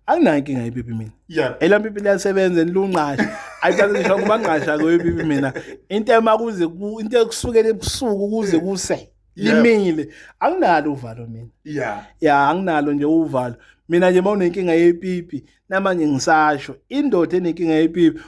Anginayo inkinga yepipi mina. Yeah. Elami pipi liyasebenza nilunqasha. Ayithathe ngisho kuba ngqasha kwepipi mina. Into emakuze into ekusukela ebusuku kuze kuse. Limile. Anginalo uvalo mina. Yeah. Ya, anginalo nje uvalo. Mina nje mawunenkinga yepipi namanje ngisasho indoda enenkinga yepipi.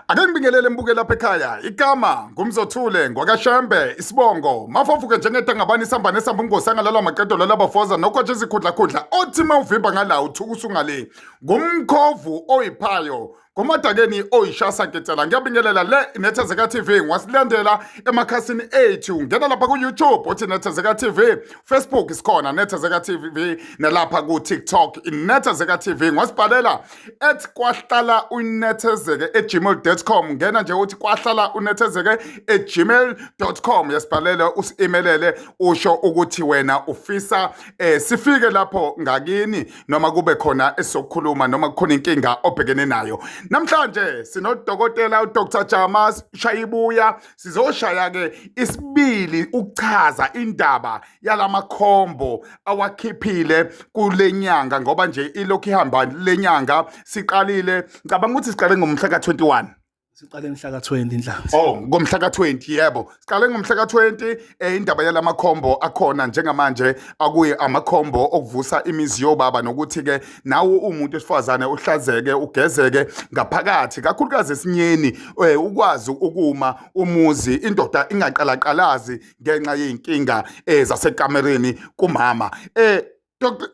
Ake ngibingelele mbuke lapha ekhaya. Igama ngumzothule ngwakaShembe isibongo. Mafofuke njengedangabani isamba nesamba ungosi angalalwa maqedo lalabafoza nokhotshe izikhudlakhudla othi mawuvimba ngala uthuka usungale. Ngumkhovu oyiphayo ngomadakeni oyishasa nketsela. Ngiyabingelela le Nethezeka TV ngwasilandela emakhasini ethu. Ngena lapha ku YouTube uthi Nethezeka TV, Facebook isikhona Nethezeka TV nalapha ku TikTok Nethezeka TV. Ngwasibhalela at kwahlala unethezeke at gmail.com. Ngena nje uthi kwahlala unethezeke at gmail.com, yasibhalela usi-emailele usho ukuthi wena ufisa sifike lapho ngakini noma kube khona esizokhuluma noma kukhona inkinga obhekene nayo. Namhlanje sinodokotela uDr Jamas Shayibuya, sizoshaya ke isibili ukuchaza indaba yalamakhombo awakhiphile kule nyanga, ngoba nje ilokhu ihamba lenyanga. Siqalile, ngicabanga ukuthi siqale ngomhla ka-21. Siqale mhla ka-20, Nhlanzi. Oh, ngomhla ka-20, yebo. Siqale ngomhla ka-20 indaba yalamakhombo akhona njengamanje akuye amakhombo okuvusa imizi yobaba nokuthi ke nawe umuntu esifazane uhlazeke ugezeke ngaphakathi kakhulukazi esinyeni ukwazi ukuma umuzi indoda ingaqalaqalazi ngenxa yey'nkinga zasekamereni kumama.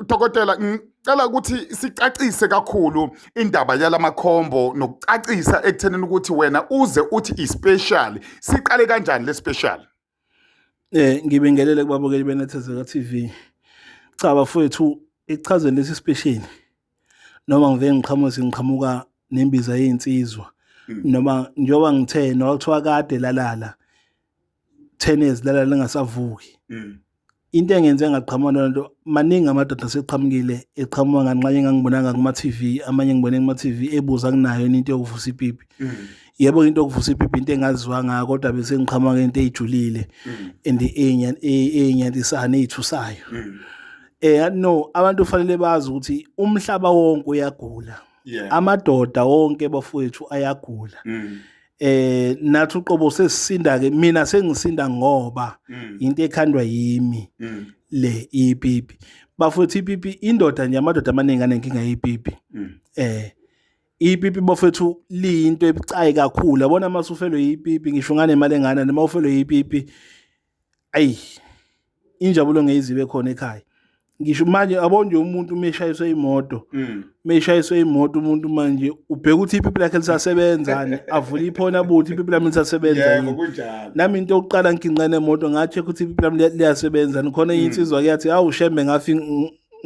Dokotela, ngicela ukuthi sicacise kakhulu indaba yalamakhombo nokucacisa ekuthenini ukuthi wena uze uthi i-special. Siqale kanjani le special? Ngibingelele kubabukeli beNethezeka TV. Cha bafowethu, ekuchazeni lesi special noma ngivele ngiqhamuke ngiqhamuka nembiza yezinsizwa noma njengoba ngithe noma kuthiwa kade lalala 10 years lala lingasavuki. Into engenze ngaqhamuka nalento, maningi amadoda aseqhamukile eqhamuka nganxanye engangibonanga kuma TV, amanye ngibone kuma TV ebuza kunayo into yokuvusa ipipi. Yebo, into yokuvusa ipipi into engaziwa ngayo, kodwa bese ngiqhamuka into ejulile and eyinyantisana eyithusayo. No, abantu fanele bazi ukuthi umhlaba wonke uyagula. Amadoda wonke bafowethu ayagula. Nathi uqobo sesisinda ke, mina sengisinda ngoba into ekhandwa yimi le ipipi bafowethu. Ipipi indoda nje, amadoda amaningi anenkinga yepipi. Ipipi bafowethu liyinto ebucayi kakhulu, yabona. Masufelwe ipipi, ngisho nganemali engana noma ufelwe ipipi, ayi, injabulo ngeyizibe khona ekhaya. Ngisho manje yabo nje umuntu uma eshayiswe imoto, meshayiswe imoto umuntu manje ubheka ukuthi ipipi lakhe lisasebenzani, avule iphone abuthi ipipi lami lisasebenza Yebo yini. Kunjalo. Nami into yokuqala nginqene nemoto ngacheck ukuthi ipipi lami liyasebenza. Khona enye insizwa ke yathi, "Awu shembe, ngafi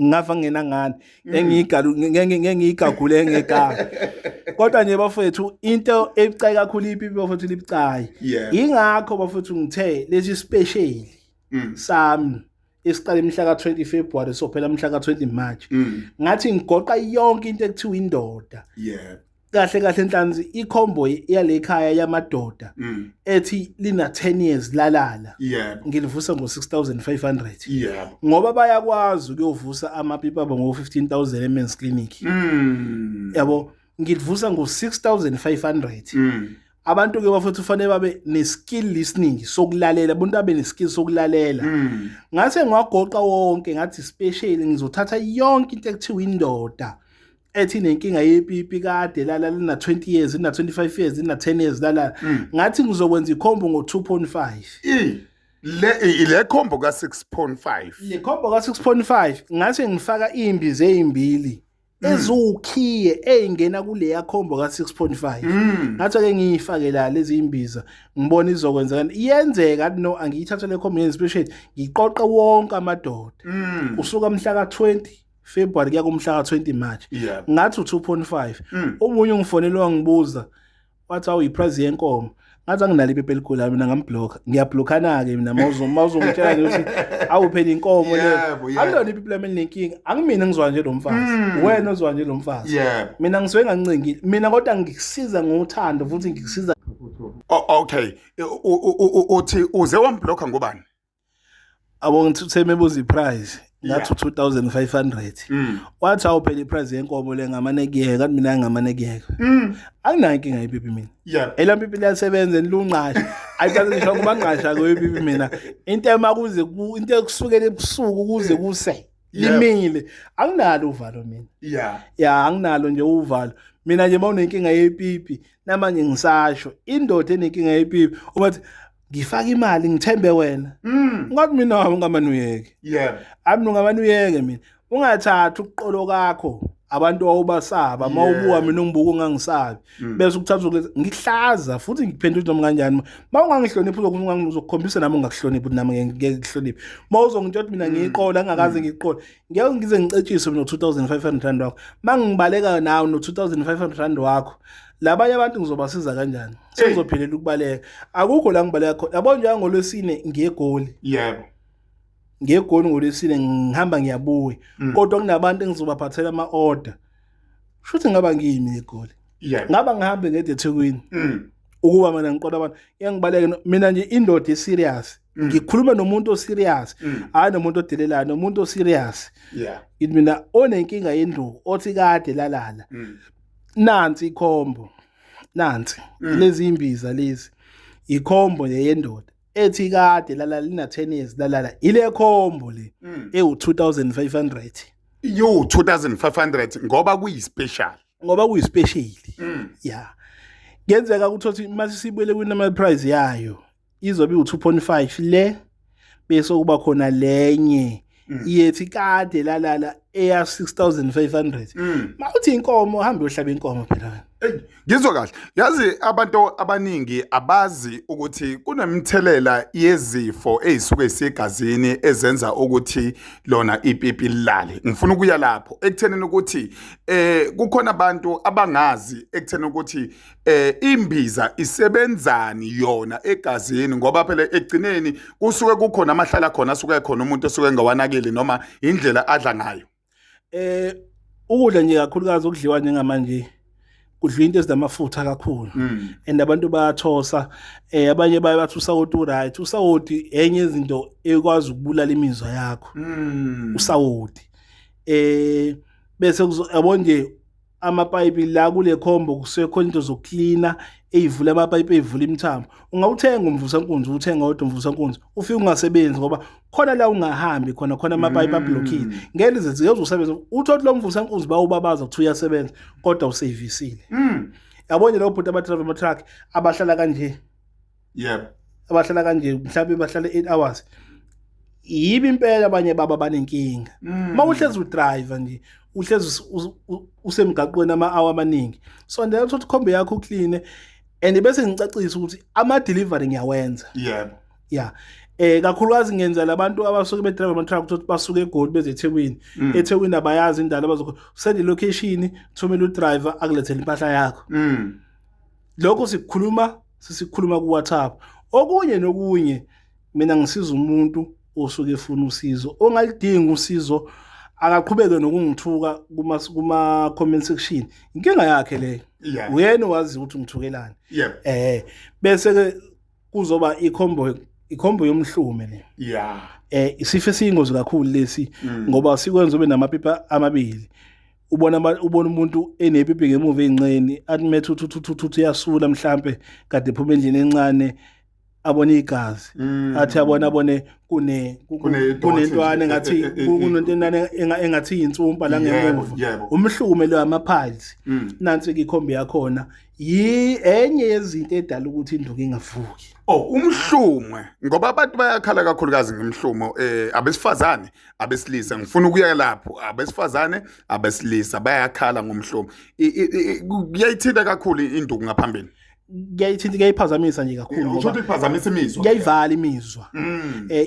ngafa ngenangane ngengiyigagule ngegama." Kodwa nje bafethu, into ebucayi kakhulu ipipi bafethu, libucayi. Ingakho bafethu ngithe lesi special sami esiqala imhla ka-20 February sophela mhla ka-20 March. Ngathi ngigoqa yonke into ekuthiwa indoda. Kahle kahle Nhlanzi, ikhombo yale khaya yamadoda ethi lina 10 years lalala, ngilivusa ngo-6500 ngoba bayakwazi ukuyovusa amapipi abo ngo-15,000 eMen's Clinic. Yabo, ngilivusa ngo-6500. Abantu ke bafethu kufanele babe ne-skill listening sokulalela, abantu abe ne-skill sokulalela. Ngase ngiwagoqa wonke, ngathi special ngizothatha yonke into ekuthiwa indoda ethi inenkinga yepipi, kade lala lina 20 years, ina 25 years, ina 10 years lala. Ngathi ngizokwenza ikhombo ngo-2.5. Le combo ka 6.5. Le khombo ka 6.5 ngathi ngifaka imbiza ezimbili eziwukhiye eyingena kuleya khombo ka 6.5. Ngathi ake ngiyifake la lezi imbiza, ngibona izokwenzeka, iyenzeka. No, angiyithathe le khombo special, ngiqoqe wonke amadoda kusuka mhla ka 20 February kuya kumhla ka 20 March. Ngathi u2.5. Omunye ungifonela wangibuza, wathi, "Awu, iprice yenkomo." Ngathi anginalo iphepha elikhulu mina, ngamblock. Ngiyablockana ke mina mawuzongitshela nje ukuthi awu phela inkomo le. Akulona iphepha lami elinenkinga, angimina ngizwa nje lo mfazi. Wena ozwa nje lo mfazi. Mina ngisuke ngangincengile mina, kodwa ngikusiza ngothando futhi ngikusiza. Oh, okay. Uthi uze wamblocka ngobani? Abo, ngithe mebuza iprice. Ngathi 2500. Wathi awu phela iprice yenkomo le ngamane kuyeka, kanti mina ngamane kuyeka. Anginayo inkinga yepipi mina. Elami pipi liyasebenza nilunqasha. Ayikaze ngisho ngoba ngqasha kwepipi mina. Into ema kuze into ekusukela ebusuku kuze kuse. Limile. Anginalo uvalo mina. Ya, anginalo nje uvalo. Mina nje mawunenkinga yepipi namanje ngisasho indoda enenkinga yepipi ubathi ngifaka imali ngithembe wena. Ngathi mina wami ungamane uyeke. Ami ungamane uyeke mina. Ungathathi ukuqolo kakho abantu awubasaba mawubuka mina ungibuka ungangisabi bese ukuthatha ukuletha ngihlaza futhi ngiphendula noma kanjani mawungangihloniphi uzokukhombisa nami ungakuhloniphi nami ngeke ngikuhloniphe mawuzongitshela ukuthi mina ngiyiqola ngingakaze ngiyiqole ngeke ngize ngicetshiswe mina 2500 rand wakho mangibaleka nawe no 2500 rand wakho labanye abantu ngizobasiza kanjani sengizophelela ukubaleka akukho la ngibaleka khona yabo nje ngolwesine ngiyegoli ngiyegoli ngolwesine ngihamba ngiyabuya kodwa kunabantu engizobaphathela ama order shuthi ngaba ngiyimi egoli ngaba ngihambe ngede eThekwini ukuba mina ngiqola abantu ngiyangibaleka mina nje indoda eserious ngikhuluma nomuntu oserious hayi nomuntu odelelayo nomuntu oserious ngithi mina onenkinga yenduku othi kade lalala nansi ikhombo nansi lezi imbiza lezi ikhombo le yendoda ethi kade lalala lina 10 years lalala ile khombo le ewu 2500 Yo 2500 ngoba kuyi special. Ngoba kuyi special. Yeah. Kuyenzeka ukuthi mase sibuyele kwi normal price yayo izobe u2.5 le bese kuba khona lenye iyethi kade lalala eya 6500. Mawuthi inkomo hambe uyohlaba inkomo phela wena. Ey, ngizwa kahle. Yazi abantu abaningi abazi ukuthi kunemithelela yezifo ezisuke isegazini ezenza ukuthi lona ipipi lilale. Ngifuna ukuya lapho ekuthenini ukuthi kukhona abantu abangazi ekutheni ukuthi imbiza isebenzani yona egazini, ngoba phela ekugcineni kusuke kukhona amahlala khona asuke khona umuntu osuke engawanakile noma indlela adla ngayo. Ukudla nje kakhulukazi okudliwa njengamanje kudliwa into ezinamafutha kakhulu and abantu bayathosa abanye baye bathi usawoti uright usawoti enye izinto ekwazi ukubulala imizwa yakho usawoti bese yabo nje amapayipi la kule khombo kusuke khona into zokuklina eyivula amapayipi eyivula imithambo ungawuthenga umvusankunzi uthenga wodwa umvusankunzi ufike ungasebenzi ngoba khona la ungahambi khona khona amapayipi ablockile ngeke lize uzosebenza uthole lo mvusankunzi bawubabaza ukuthi uyasebenza kodwa useyivisile yabona nje lo bhuti abadrayiva ama-truck abahlala kanje abahlala kanje mhlawumbe bahlala 8 hours yibi impela abanye baba banenkinga uma uhlezi udriver nje uhlezi usemgaqweni ama-hour amaningi so ndela ukuthi khombe yakho uclean and bese ngicacisa ukuthi ama delivery ngiyawenza yeah kakhulukazi ngenza labantu abasuke bedrive ama truck ukuthi basuke eGoli beze eThekwini eThekwini abayazi indawo abazokho send location thumela udriver akulethele impahla yakho lokho sikukhuluma sisikhuluma ku WhatsApp okunye nokunye mina ngisiza umuntu osuke efuna usizo ongalidingi usizo akaqhubeke nokungithuka kuma comment section inkinga yakhe leyo uyena wazi ukuthi ungithukelani bese ke kuzoba ikhombo yomhlume le isifo esiyingozi kakhulu lesi ngoba sikwenza ube namapipa amabili ubona umuntu enepipi ngemuva einqeni athi methu thuthu yasula mhlambe kade ephuma endlini encane abone igazi athi abona abone kunentwana engathi kunentwana engathi insumpa la ngemuva umhlume lo ama-piles nansi ke ikhombi yakhona enye yezinto edala ukuthi induku ingavuki umhlume ngoba abantu bayakhala kakhulukazi ngemhlumo abesifazane abesilisa ngifuna ukuya lapho abesifazane abesilisa bayakhala ngomhlumo kuyayithinta kakhulu induku ngaphambili kuyayithinta kuyayiphazamisa nje kakhulu ngoba usho iphazamisa imizwa kuyayivala imizwa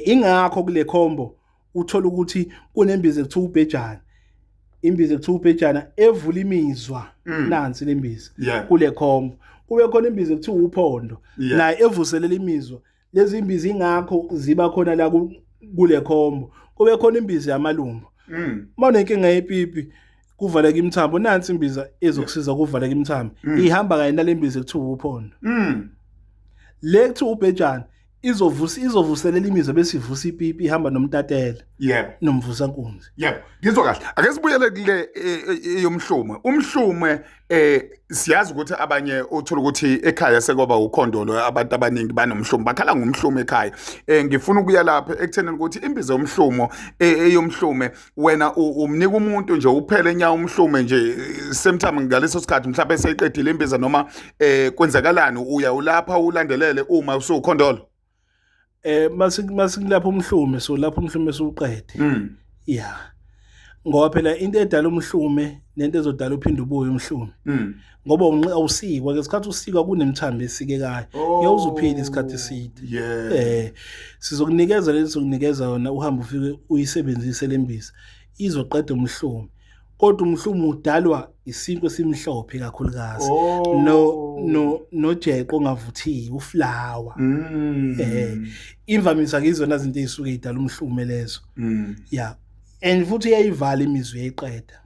ingakho kule combo uthola ukuthi kunembiza ekuthiwa ubhejana imbiza ekuthiwa ubhejana evula imizwa nansi lembiza kule combo kube khona imbiza ekuthiwa uphondo naye evuselela imizwa lezi imbiza ingakho ziba khona la kule combo kube khona imbiza yamalumbo uma unenkinga yepipi kuvaleka imithambo nansi imbiza ezokusiza kuvaleka imithambo ihamba kanye nale mbiza ekuthiwa uphondo le kuthiwa ubhejana Izovusa, izovuselela imizwa bese ivusa ipipi, ihamba nomtatela. Nomvusankunzi. Yebo, ngizwa kahle. Ake sibuyele kule eyomhlume. Umhlume siyazi ukuthi abanye uthola ukuthi ekhaya sekwaba ukhondolo, abantu abaningi banomhlumo, bakhala ngomhlumo ekhaya. Ngifuna ukuya lapha ekutheni ukuthi imbiza yomhlumo, eyomhlume, wena umnika umuntu nje uphele nya umhlume nje same time ngaleso sikhathi mhlawumbe seyiqedile imbiza, noma kwenzakalani, uya ulapha ulandelele uma usukhondolo? Masikulapha umhlume, so lapho umhlume suqede. Yeah, ngoba phela into edala umhlume nento ezodala uphinde ubuye umhlume, ngoba awusikwa ngesikhathi usikwa, kunemithambo esikekayo. Ngeke uzuphila isikhathi eside. Sizokunikeza lesi, sizokunikeza yona, uhambe ufike uyisebenzise lembiza, izoqeda umhlume. Kodwa umhlume udalwa isinkwa esimhlophe kakhulukazi, no nojeqo ongavuthiwe, uflour. Imvamisa kizona izinto ezisuke idala umhlume lezo. Yeah, and futhi iyayivala imizwa, iyayiqeda.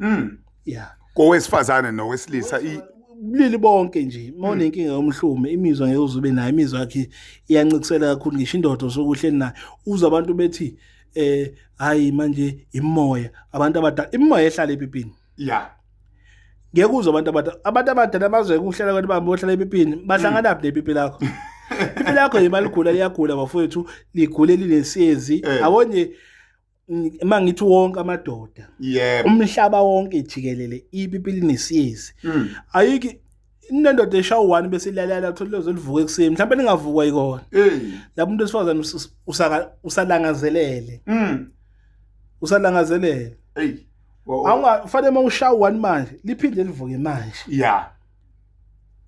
Yeah. Kowesifazane nowesilisa? Bulili bonke nje. Uma unenkinga yomhlume, imizwa ngeke uze ube nayo, imizwa yakhe iyancikisela kakhulu. Ngisho indoda osokuhleli nayo, uzwe abantu bethi hayi, manje imoya, abantu abadala, imoya ehlala epipini. Ngeke uzwe abantu abadala, abantu abadala bazwe kuhlela abantu babo bohlala epipini, bahlangana phi nepipi lakho? Ipipi lakho nje maligula, liyagula bafowethu, ligule linesiyezi. Yabo nje, uma ngithi wonke amadoda, umhlaba wonke jikelele, ipipi linesiyezi. Ayikho inendoda eshawa 1 bese ilalala, uthola lezo livuka ekuseni, mhlawumbe lingavukwa yikona. Lapho umuntu wesifazane usalangazelele. Usalangazelele. Hey. Awunga ufanele uma ushaya 1 manje, liphinde livuke manje.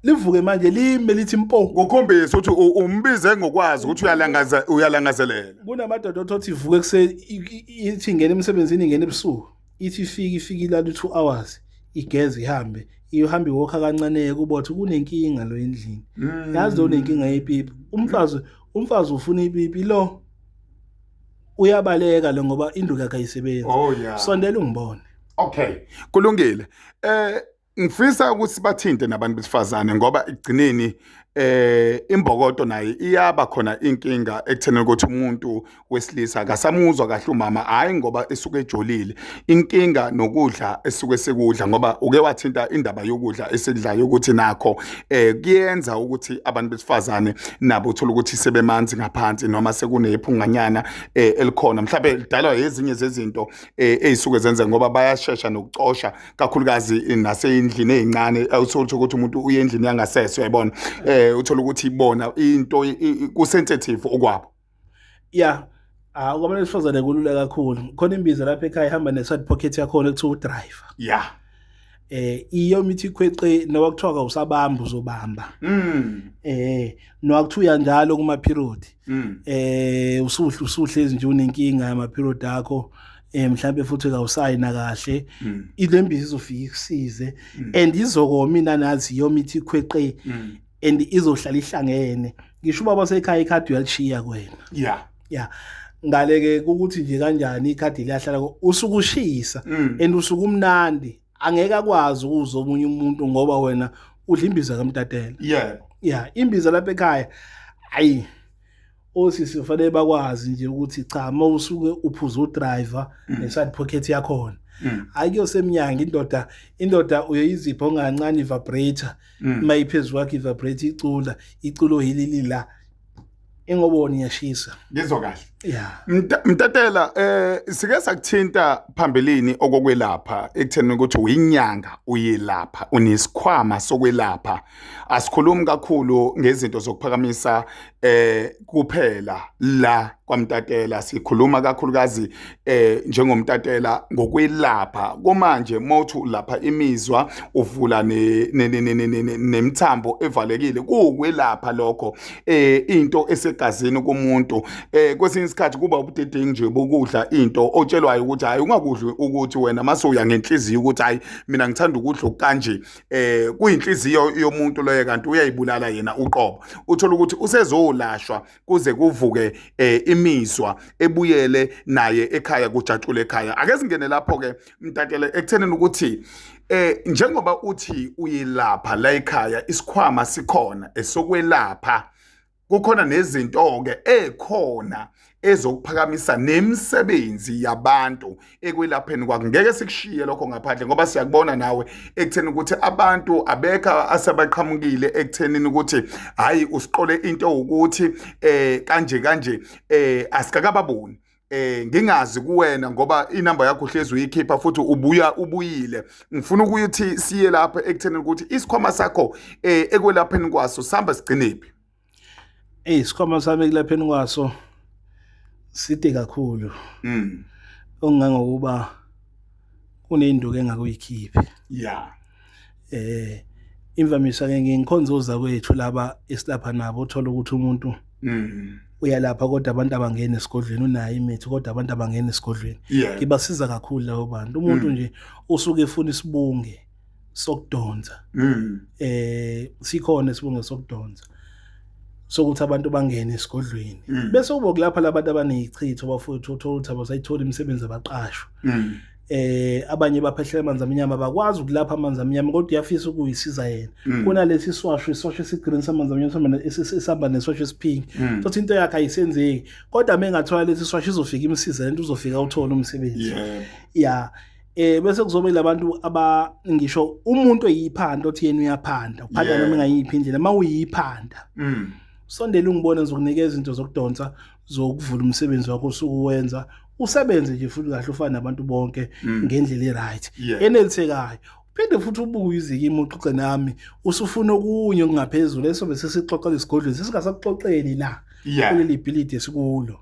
Livuke manje, lime lithi mpo. Kukhombisa ukuthi umbize ngokwazi ukuthi uyalangaza, uyalangazelela. Kunamadoda othothi ivuke ekuseni, ithi ingena emsebenzini, ingena ebusuku, ithi ifike, ifike ilala 2 hours, igeze, ihambe, ihambe iwokha kancane, kubothi kunenkinga lo endlini. Yazi lo unenkinga yepipi. Umfazi ufuna ipipi, lo uyabaleka lo ngoba induku yakhe ayisebenzi. Sondela ungibone. Okay, kulungile. Ngifisa ukuthi bathinte nabantu besifazane, ngoba ekugcineni imbokodo naye iyaba khona inkinga ekutheni ukuthi umuntu wesilisa akasamuzwa kahle umama, hayi ngoba esuke ejolile, inkinga nokudla esuke sekudla, ngoba uke wathinta indaba yokudla esidlayo ukuthi nakho kuyenza ukuthi abantu besifazane nabo uthola ukuthi sebemanzi ngaphansi noma sekunephunganyana elikhona, mhlawumbe lidalwa ezinye zezinto ezisuke zenze, ngoba bayashesha nokucosha, kakhulukazi nasendlini ezincane. Awuthola ukuthi umuntu uye endlini yangasese, uyayibona, uthola ukuthi bona into ku-sensitive okwabo. Ya, ah, kwabantu besifazane kulula kakhulu. Khona imbiza lapha ekhaya ihamba ne-side pocket yakhona ekuthiwa udriver. Iyo mithi ikhweqe, noba kuthiwa kawusabamba, uzobamba. Noba kuthiwa uya njalo kuma period. Usuhle usuhlezi nje unenkinga yama period akho. Mhlambe futhi kawusayina kahle. Ilembiza izofika ikusize and izokoma inanazi, yomithi ikhweqe, and izohlala ihlangene. Ngisho ubaba sekhaya, ikhadi uyalishiya kuwena. Ya, ngale ke ukuthi nje kanjani ikhadi liyahlala, usukushisa and usuke umnandi, angeke akwazi ukuzwa omunye umuntu ngoba wena udla imbiza kamtatela. Ya, imbiza lapha ekhaya, ayi, osisi kufanele bakwazi nje ukuthi cha, uma usuke uphuza udriver ne-side pocket yakhona, hayi, kuyosemnyango. Indoda uyoyizipha ongancane, vibrator uma iphezu kwakho, ivibrator icula iculo hilili la ingobona iyashisa. Ngizwa kahle. Ya. Mtatela, sike sakuthinta phambilini okokwelapha, ekutheni ukuthi uyinyanga, uyelapha, unesikhwama sokwelapha. Asikhulumi kakhulu ngezinto zokuphakamisa kuphela la kwaMtatela, sikhuluma kakhulukazi njengomtatela ngokwelapha. Kumanje mawuthi lapha imizwa, uvula nemithambo evalekile, kuwukwelapha lokho, into esegazini kumuntu. Kwesinye isikhathi kuba ubudedengu nje bokudla into otshelwayo ukuthi hayi, ungakudli, ukuthi wena mase uya ngenhliziyo ukuthi hayi, mina ngithanda ukudla okukanje, kuyinhliziyo yomuntu loyo, kanti uyayibulala yena uqobo. Uthola ukuthi usezolashwa kuze kuvuke imizwa, ebuyele naye ekhaya, kujatshule ekhaya. Ake singene lapho ke Mtatele, ekuthenini ukuthi njengoba uthi uyilapha la ekhaya, isikhwama sikhona esokwelapha. Kukhona nezinto-ke ekhona ezokuphakamisa nemisebenzi yabantu ekwelapheni kwakho. Ngeke sikushiye lokho ngaphandle ngoba siyakubona nawe ekutheni ukuthi abantu abekho asebaqhamukile ekuthenini ukuthi hhayi usiqole into ukuthi kanje kanje asikakababoni. Ngingazi kuwena ngoba inamba yakho uhlezi uyikhipha futhi ubuya ubuyile. Ngifuna ukuthi siye lapha ekutheni ukuthi isikhwama sakho ekwelapheni kwaso sihamba sigcinephi. Ey, isikhwama sami ekulapheni kwaso side kakhulu. Okungangokuba kuneyinduku engakuyikhiphi. Imvamisa ke ngingikhonza ozakwethu laba esilapha nabo, uthola ukuthi umuntu uyalapha kodwa abantu abangena esigodlweni, unayo imithi kodwa abantu abangena esigodlweni. Ngibasiza kakhulu labo bantu. Umuntu nje usuke efuna isibunge sokudonsa. Sikhona isibunge sokudonsa sokuthi abantu bangene esigodlweni. Bese kuba kulapha labantu abanezichitho bafowethu, uthola ukuthi abasayithola imisebenzi, abaqashwa. Abanye baphehlela amanzi amnyama, bakwazi ukulapha amanzi amnyama kodwa uyafisa ukuyisiza yena. Kunalesi swasho, iswasho esigreen samanzi amnyama esihamba neswasho esipink. Sothi into yakhe ayisenzeki kodwa mengathola lesi swasho izofika imsize lento, uzofika uthola umsebenzi. Yeah. Bese kuzobe labantu aba ngisho umuntu oyiphanda othi yena uyaphanda, uphanda noma engayiphi indlela, mawuyiphanda. Sondela ungibone, ngizokunikeza izinto zokudonsa zokuvula umsebenzi wakho osukuwenza, usebenze nje futhi kahle ufane nabantu bonke ngendlela e-right enelisekayo. Uphinde futhi ubuye izikimi uxoxe nami usufuna okunye okungaphezulu esobe sesixoxela esigodlweni, sesingasakuxoxeli la kuleli bhilidi esikulo.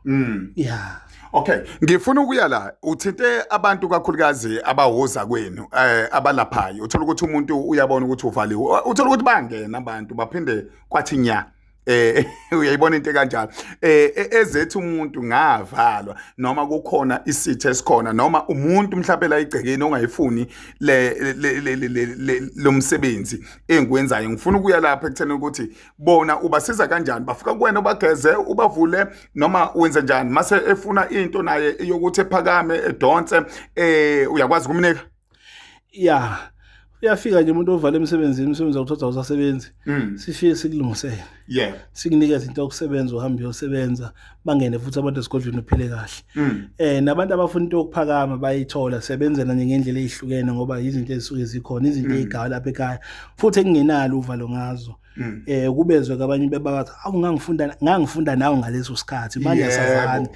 Yeah. Okay, ngifuna ukuya la uthinte abantu kakhulukazi abahoza kwenu abalaphayo. Uthola ukuthi umuntu uyabona ukuthi uvaliwe, uthola ukuthi bangena abantu baphinde kwathi nya. Uyayibona into kanjalo ezethu umuntu ngavalwa noma kukhona isithe esikhona noma umuntu mhlawumbe la igcekeni ongayifuni le lomsebenzi engikwenzayo. Ngifuna ukuya lapha ekutheni ukuthi bona ubasiza kanjani, bafika kuwena ubageze ubavule noma wenze njani mase efuna into naye yokuthi ephakame edonse, uyakwazi ukumnika? Yeah, uyafika nje umuntu ovala emsebenzini, umsebenzi awuthatha awusasebenzi, sifike sikulungisele, sikunikeze into yokusebenza, uhambe uyosebenza, bangene futhi abantu esigodlweni, uphile kahle. Nabantu abafuna into yokuphakama bayithola, sebenzela nje ngendlela ezihlukene ngoba izinto ezisuke zikhona, izinto ezigawa lapha ekhaya futhi ekungenalo uvalo ngazo. Kubezwe kabanye bebathi awu ngangifunda nawe ngaleso sikhathi, manje asazani.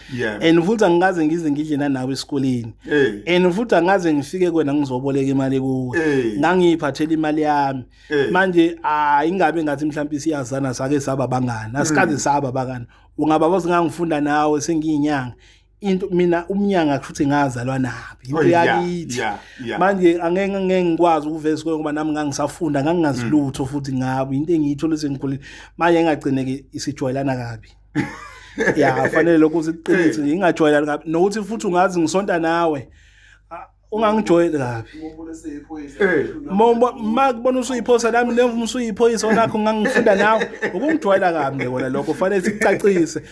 And futhi angikaze ngize ngidle nanawe esikoleni. And futhi angaze ngifike kwena ngizoboleka imali kuwe. Ngangiyiphathela imali yami. Manje ingabe ngathi mhlawumbe siyazana, sake saba bangani, asikaze saba bangani. Ungaba bazi ngangifunda nawe sengiyinyanga. Into mina umnyanga futhi ngazalwa nabi, into yakithi. Manje angeke ngikwazi ukuveza isikole ngoba nami ngangisafunda, ngangingazi lutho futhi ngabo into engiyithola sengikhulile. Manje ngagcine-ke isijwayelana kabi. Ya, fanele lokho siqinise nje, ingajwayelani kabi nokuthi futhi ungazi ngisonta nawe, ungangijwayeli kabi. Ma kubona usuyiphosa nami nemva usuyiphoyisa onakho ngangifunda nawe, ukungijwayela kabi nje kona lokho fanele sikucacise.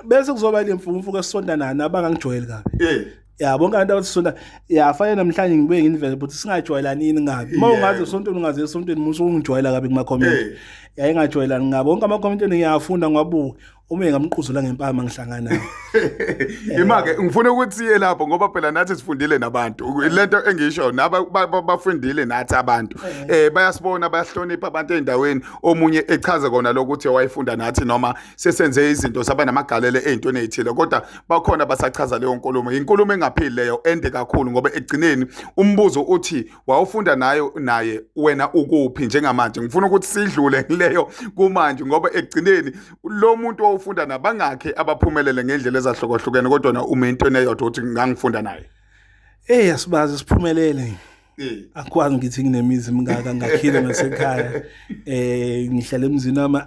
Bese kuzoba le mfumfu esisonta nayo nabangangijwayeli kabi. Ya, bonke abantu abasonta ya fanele namhlanje ngibuye nginivele ukuthi singajwayelanini ngabi. Uma ungaze esontweni, ungaze esontweni musu ungijwayela kabi kuma comment. Ya, ingajwayelani ngabi. Wonke ama comment ngiyafunda ngiwabuke. Uma ngamquzula ngempama ngihlangana naye. Ima-ke ngifuna ukuthi siye lapho ngoba phela nathi sifundile nabantu. Lento engisho naba bafundile nathi abantu. Bayasibona, bayahlonipha abantu endaweni, omunye echaze kona lokuthi wayefunda nathi noma sesenze izinto saba namagalelo ezintweni ezithile, kodwa bakhona basachaza leyo nkulumo. Inkulumo engaphili leyo, ende kakhulu, ngoba ekugcineni umbuzo uthi wawufunda nayo naye wena ukuphi njengamanje. Ngifuna ukuthi sidlule kuleyo kumanje ngoba ekugcineni lo muntu owufunda nabangakhe abaphumelele ngendlela ezahlukahlukene, kodwa na ume entweni eyodwa ukuthi ngangifunda naye. Eh, asibazi siphumelele. Akwazi ngithi nginemizi mingaka ngakhile nasekhaya. Ngihlala emzini wami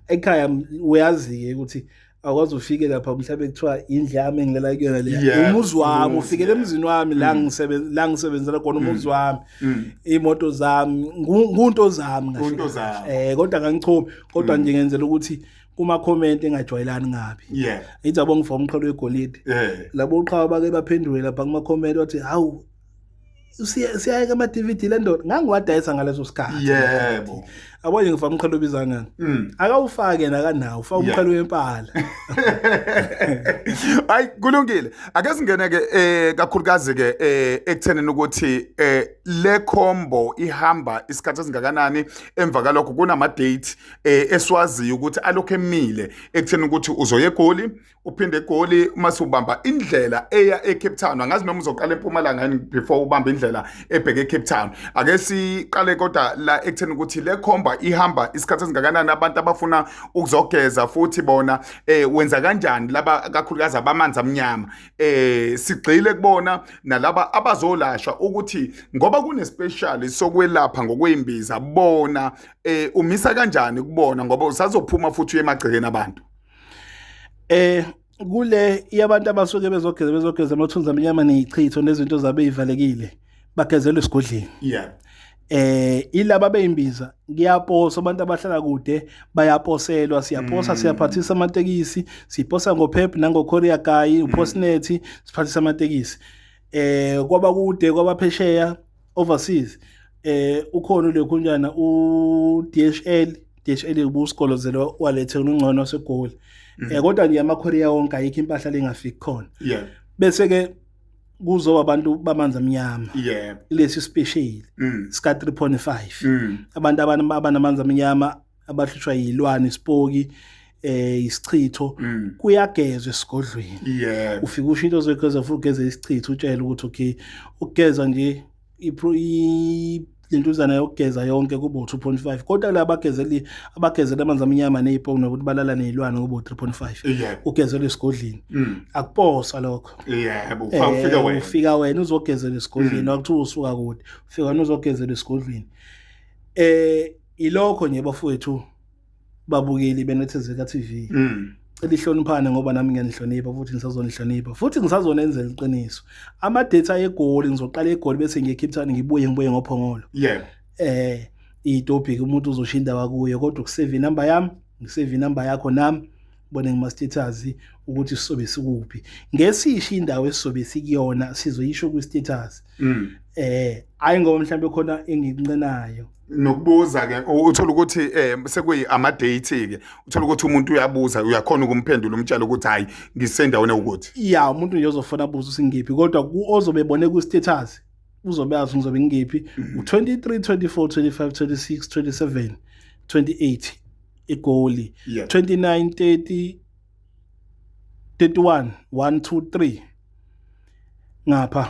ekhaya, uyazi-ke ukuthi akwazi ufike lapha mhlawumbe kuthiwa indlu yami engilala kuyona le, umuzi wami, ufikele emzini wami la ngisebenza, la ngisebenzela khona, umuzi wami, imoto zami, ngunto zami kahle. Ngunto zami. Kodwa ngangichomi kodwa nje ngenzela ukuthi kuma comment engajwayelani ngabi. Ithi abo ngifaka umqhelo wegolide. Labo uqhawe bake baphendule lapha kuma comment bathi hawu Siyayeka ama DVD le ndoda ngangiwadayisa ngaleso sikhathi. Yabo nje ngifaka umqhele obiza ngani. Akawufake nakanawo, ufaka umqhele wempala. Hayi, kulungile. Ake singene ke kakhulukazi ke ekuthenini ukuthi le combo ihamba isikhathi esingakanani. Emva kalokho kunama date esiwaziyo ukuthi alokho emile ekutheni ukuthi uzoya eGoli, uphinde eGoli uma subamba indlela eya eCape Town. Angazi noma uzoqala eMpumalanga yini before ubamba indlela ebheke eCape Town. Ake siqale kodwa la ekutheni ukuthi le combo ihamba isikhathi esingakanani, abantu abafuna ukuzogeza futhi bona wenza kanjani, laba kakhulukazi abamanzi amnyama, sigxile kubona nalaba abazolashwa, ukuthi ngoba kune special sokwelapha ngokwembiza bona, umisa kanjani kubona, ngoba usazophuma futhi uye emagcekeni abantu? Kule yabantu abasuke bezogeza amathunzi amnyama nezichitho nezinto zabe ivalekile, bagezelwa esigodleni. Ilaba beyimbiza kuyaposa, abantu abahlala kude bayaposelwa, siyaposa, siyaphathisa amatekisi, siposa ngoPep nango-courier guy, uPostnet, siphathisa amatekisi kwaba kude, kwabaphesheya, overseas. Ukhona ulekhunjana u-DHL, DHL ubusigolozelo walethe ungcono waseGoli. Kodwa nje ama-courier wonke, ayikho impahla lengafiki khona. Bese ke kuzoba abantu bamanzi amnyama, lesi special sika 3.5. Abantu abanamanzi amnyama, abahlushwa yilwane, isipoki, isichitho, kuyagezwa esigodlweni. Ufika usho into ozogeza futhi ugeze isichitho, utshele ukuthi okay, ukugeza nje lentuzana yokugeza yonke kuba u-2.5, kodwa la abagezela amanzi amnyama nezipoki nokuthi balala nezilwane kuba u-3.5. Ugezelwa esigodleni, akuposwa lokho. Yebo, ufika wena. Ufika wena uzogezela esigodleni, akuthiwa usuka kude, ufika wena uzogezela esigodlweni. Ilokho nje bafowethu, babukeli beNethezeka TV. Cela ihloniphane ngoba nami ngiyanihlonipha futhi ngisazonihlonipha futhi ngisazonenzela iqiniso. Ama-date eGoli, ngizoqala eGoli bese ngiye Cape Town, ngibuye ngoPhongolo. Itopic umuntu uzosho indawo kuyo, kodwa ukusave inamba yami, ngisave inamba yakho nami, bone ngima status ukuthi sizobe sikuphi. Ngesisho indawo esizobe sikuyona, sizoyisho ku status. Hayi ngoba mhlawumbe khona engikuncenayo. Nokubuza ke, uthola ukuthi sekuyi ama date ke, uthola ukuthi umuntu uyabuza, uyakhona ukumphendula, umtshela ukuthi hayi, ngisendaweni ukuthi Ya, umuntu nje ozofona abuza ukuthi ngiphi, kodwa ozobe ebone ku status uzobe azi ngizobe ngiphi. U23, 24, 25, 26, 27, 28 eGoli. 29, 30, 31, 1, 2, 3 ngapha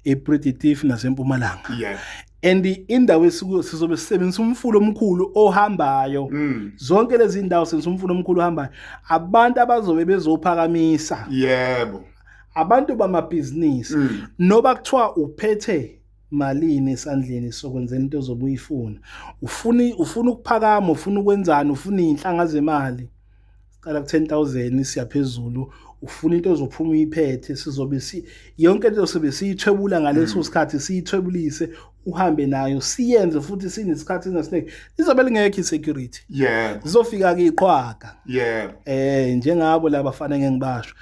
ePiet Retief naseMpumalanga. And indawo esikuyo sizobe sisebenzisa umfula omkhulu ohambayo. Zonke lezi ndawo sisebenzisa umfula omkhulu ohambayo. Abantu abazobe bezophakamisa, abantu bamabhizinisi, noba kuthiwa uphethe malini esandleni sokwenzela into ozobe uyifuna, ufuna ukuphakama, ufuna ukwenzani, ufuna iy'nhlanga zemali, siqala ku-10,000 siyaphezulu, ufuna into ozophuma uyiphethe, sizobe si yonke into sobe siyithwebula ngaleso sikhathi, siyithwebulise uhambe nayo, siyenze futhi sinesikhathi sinasineke, lizobe lingekho i-security. Zizofika-ke iqhwaga. Njengabo laba fana ngengibasho.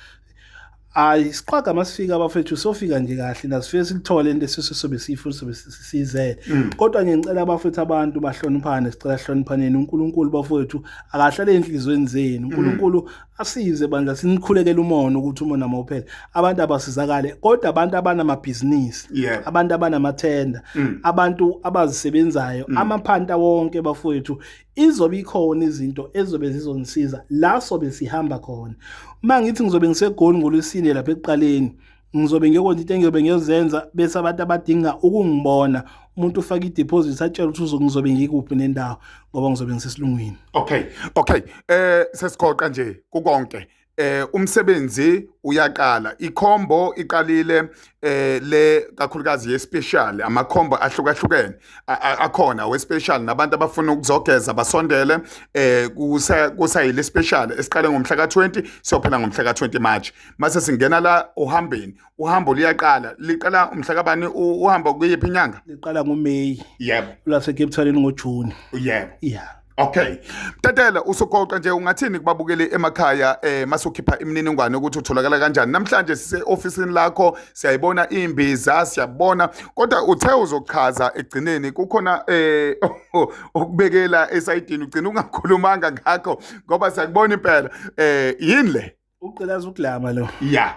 Hayi, siqhwaga masifika abafethu, sofika nje kahle nasifike silithole into esisobe siyifuna, sobe sisizele. Kodwa nje ngicela abafethu abantu bahloniphane, sicela hloniphaneni. uNkulunkulu bafethu akahlale enhlizweni zenu. uNkulunkulu asize bandla, sinikhulekele umona ukuthi umona mawuphele. Abantu abasizakale, kodwa abantu abanamabhizinisi, abantu abanamathenda, abantu abazisebenzayo, amaphanta wonke bafowethu, izobe ikhona izinto ezobe zizonisiza la sobe sihamba khona. Uma ngithi ngizobe ngiseGoli ngolwesine lapha ekuqaleni, ngizobe ngiyokwenza into engiyobe ngiyozenza, bese abantu abadinga ukungibona, umuntu ufaka i-deposit atshela ukuthi ngizobe ngikuphi nendawo, ngoba ngizobe ngisesilungwini. Okay, sesigoqa nje kukonke. Umsebenzi uyaqala, ikhombo iqalile, le kakhulukazi ye special, amakhombo ahlukahlukene akhona we special, nabantu abafuna ukuzogeza basondele kusayile special esiqale ngomhla ka20 siyophela ngomhla ka20 March. Mase singena la uhambeni, uhambo liyaqala, liqala umhla kabani uhambo, kuyiphi inyanga? Liqala ngoMay. Yebo. Lase Cape Town ngoJune. Yebo. Yeah. Okay. Mtatela usugoqa nje ungathini kubabukeli emakhaya masukhipha imininingwane ukuthi utholakala kanjani. Namhlanje sise officeini lakho siyayibona imbiza siyabona kodwa uthe uzochaza egcineni kukhona okubekela esayidini ugcina ungakhulumanga ngakho ngoba siyakubona impela yini le? Uqelaza ukulama lo. Yeah.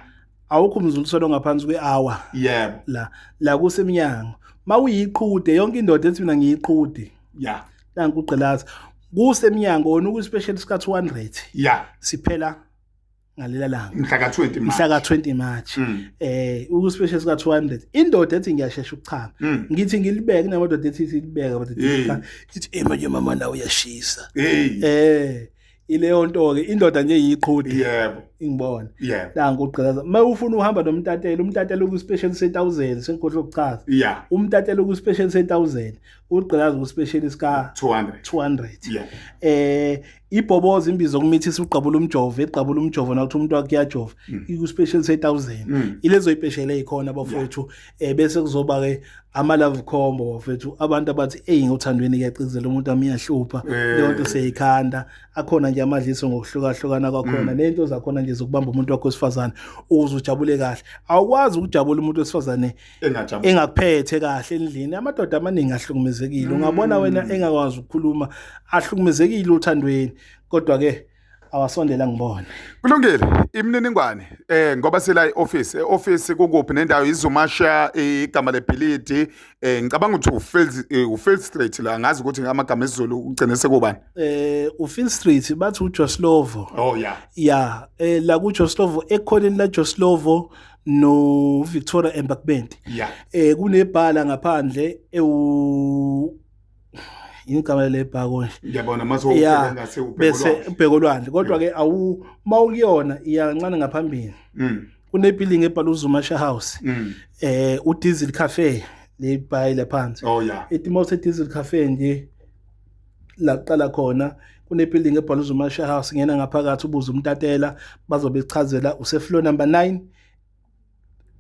Awukho umzuliswano ngaphansi kwe-hour. Yebo. La kusemnyango. Mawuyiqhude yonke indoda ethi mina ngiyiqhude. Yeah. Nanku ugqilaza. Kusemnyango wona uku-special sika 200. Yeah. Siphela ngalela langa. Mhla ka 20 March. Mhla ka 20 March. Uku-special sika 200. Indoda ethi ngiyashesha ukuchama. Ngithi ngilibeke kunamadoda ethi silibeke but ithi eh manje mama nawe uyashisa. Hey. Ileyo nto ke indoda nje yiqhudi. Yebo. Ingibona. Yebo. Nangu ugqilaza. Mawufuna uhamba nomtatela, umtatela ku special se 1000 sengikhohle ukuchaza. Yeah. Umtatela ku special se 1000, ugqilaza ku special sika 200. 200. Yeah. Ibhoboza imbizo kumithisa uqabula umjovo, eqabula umjovo nakuthi umuntu wakhe uyajova. Iku special se 1000. Ilezo ipeshele ezikhona bafowethu. Bese kuzoba ke ama love combo bafethu, abantu abathi hey ngothandweni kuyacizela umuntu amiyahlupha leyo nto seyikhanda akhona nje amadliso ngokuhlukahlukana kwakhona nento zakhona nje zokubamba umuntu wakho wesifazane ukuze ujabule kahle. Awukwazi ukujabula umuntu wesifazane engakuphethe kahle endlini. Amadoda amaningi ahlukumezekile, ungabona wena engakwazi ukukhuluma, ahlukumezekile uthandweni, kodwa ke awasondela ngibone. Kulungile, imininingwane ngoba sila e-office, e-office kukuphi nendawo iZumasha, igama lebhilidi, ngicabanga ukuthi uField Street la, ngazi ukuthi ngamagama esiZulu ugcine sekubani. uField Street bathi uJoslovo. Oh yeah. Yeah, la kuJoslovo ekhoneni la Joslovo no Victoria Embankment. Yeah. Kunebhala ngaphandle igama lebhako nje. Ngiyabona mase ubheka ngase bese ubheka olwandle kodwa ke awu mawukuyona iyancane ngaphambili. Kune building ebhalwe uZumasha House. uDiesel Cafe le bhayi phansi. Oh yeah. Etimose Diesel Cafe nje la kuqala khona kune building ebhalwe uZumasha House, ngena ngaphakathi ubuze umtatela bazobe bechazela use floor number 9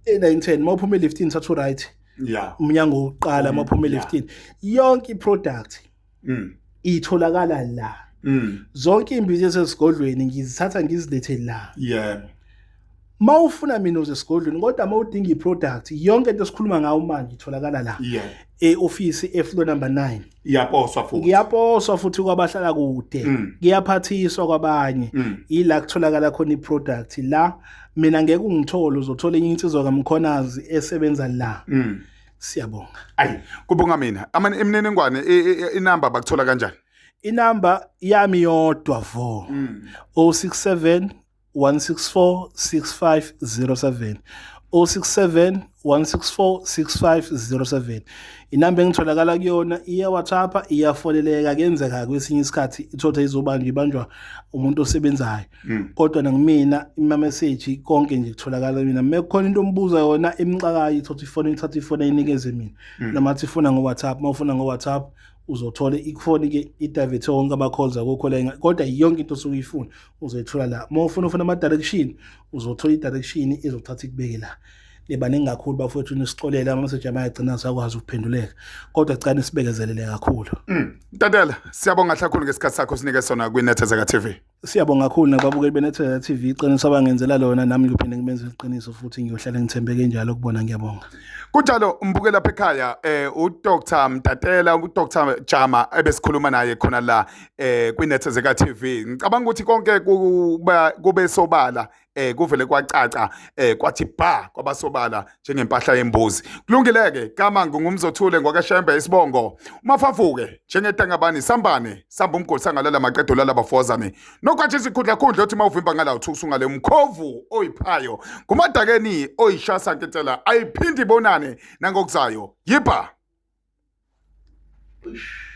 e910 mawuphuma e-liftini thatha right. Yeah. Umnyango wokuqala mawuphuma e-liftini. Yonke iproduct itholakala la. Zonke imbizo esesigodlweni ngizithatha ngizilethe la. Yeah. Mawufuna mina uze esigodlweni kodwa mawudinga iproduct yonke into esikhuluma ngayo manje itholakala la. Yeah. E-office e-floor number 9. Iyaposwa futhi. Iyaposwa futhi kwabahlala kude. Kuyaphathiswa kwabanye. Ila kutholakala khona iproduct la. Mina ngeke ungithole, uzothola enye insizwa kaMkhonazi esebenza la. Siyabonga. Ayi, kubonga mina. Amane imininingwane inamba bakuthola kanjani? Inamba yami yodwa vo. 067 164 6507. 067 164 6507. Inamba engitholakala kuyona iya WhatsApp, iyafoneleka, kuyenzeka kwesinye isikhathi ithotha izobanjwa ibanjwa umuntu osebenzayo. Kodwa nangimina ima message konke nje kutholakala mina. Mekukhona into ombuza yona emxakayo ithotha ifone, ithatha ifone inikeze mina. Noma athi ifuna ngo WhatsApp, mawufuna ngo WhatsApp uzothola ifoni ke i-divert wonke ama calls akukho la, kodwa yonke into osuke uyifuna uzoyithola la. Mawufuna ufuna ama direction uzothola i-direction ezothatha ikubeke la. Nibaningi kakhulu bafowethu, nisixolele ama message amayagcina sakwazi ukuphenduleka, kodwa cela nisibekezelele kakhulu. Ntatela, siyabonga kakhulu ngesikhathi sakho sinike sona kwiNethezeka TV. Siyabonga kakhulu nababukeli beNethezeka TV, iqiniso abangenzela lona nami ngiyophinde ngibenze iqiniso futhi ngiyohlala ngithembeke njalo kubona. Ngiyabonga. Kunjalo umbukeli lapha ekhaya, uDr Mtatela, uDr Jama ebesikhuluma naye khona la kwiNethezeka TV. Ngicabanga ukuthi konke kube sobala, kuvele kwacaca, kwathi ba kwabasobala njengempahla yembuzi. Kulungileke kama ngungumzothule ngwakaShembe isibongo. Umafavuke njengedangabani sambane samba umgodi sangalala maqedo lala bafozane. Nokwathi isikhundla khundla othi mawuvimba ngala uthusa ungale umkhovu oyiphayo. Kumadakeni oyishasa nketela ayiphindi ibonane nangokuzayo. Yiba. Eish.